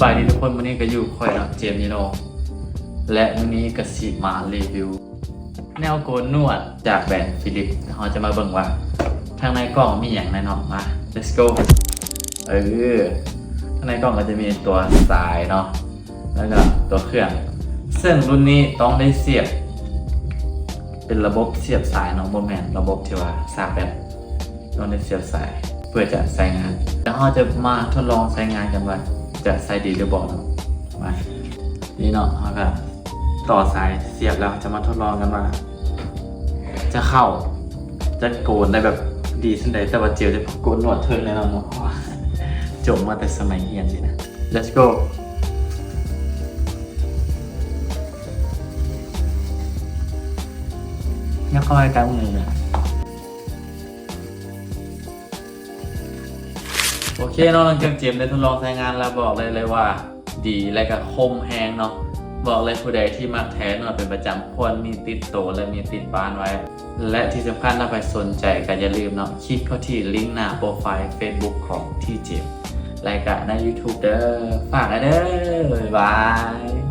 ສະບາຍດີທຸກຄົນ, ມື້ນີ້ກໍຢູ່ຂ້ອຍເນາະ ເຈມ ນີໂນ ແລະ ມື້ນີ້ກໍຊິມາຣີວິວແນວໂກນໜວດຈາກແບຣນຟີລິບ. ເຮົາຈະມາເບິ່ງວ່າທາງໃນກ່ອງມີຫຍັງແດ່ເນາະ. ມາ let's go. ເອີ ທາງໃນກ່ອງກໍຈະມີຕົວສາຍເນາະ ແລ້ວກໍຕົວເຄື່ອງ, ເຊິ່ງລຸ້ນນີ້ຕ້ອງໄດ້ສຽບເປັນລະບົບສຽບສາຍເນາະ, ບໍ່ແມ່ນລະບົບທີ່ວ່າສາກແບັດ. ຕ້ອງໄດ້ສຽບສາຍເພື່ອຈະໃຊ້ງານ. ແລ້ວເຮົາຈະມາທົດລອງໃຊ້ງານກັນວ່າຈະໃຊ້ດີຫຼືບໍ່ເນາະ. ມາ ນີ້ເນາະ, ເຮົາກໍຕໍ່ສາຍສຽບແລ້ວ ຈະມາທົດລອງກັນວ່າຈະເຂົ້າ ຈະໂກນໄດ້ແບບດີສ່ຳໃດ. ແຕ່ວ່າເຈມຈະໂກນໜວດເທິງແນ່ນອນເນາະ ເພາະວ່າຈົບມາແຕ່ສະໄໝຮຽນຊີ້ນະ. Let's go. ຍັບເຂົ້າໃຫ້ໃກ້ມື. ໂອເຄເນາະ, ຫຼັງຈາກເຈມໄດ້ທົດລອງໃຊ້ງານແລ້ວ ບອກໄດ້ເລີຍວ່າດີ ແລະ ກໍຄົມແຮງເນາະ. ບອກເລີຍ, ຜູ້ໃດທີ່ມັກແທໜວດເປັນປະຈຳ ຄວນມີຕິດໂຕ ແລະ ມີຕິດບ້ານໄວ້. ແລະ ທີ່ສຳຄັນ, ຖ້າໃຜສົນໃຈກໍຢ່າລືມເນາະ ຄລິກເຂົ້າທີ່ລິ້ງໜ້າໂປຣໄຟລ໌ເຟສບຸກຂອງທີ່ເຈມ ແລະ ກໍໃນຢູທູບເດີ. ຝາກແດ່ເດີ. ບາຍບາຍ.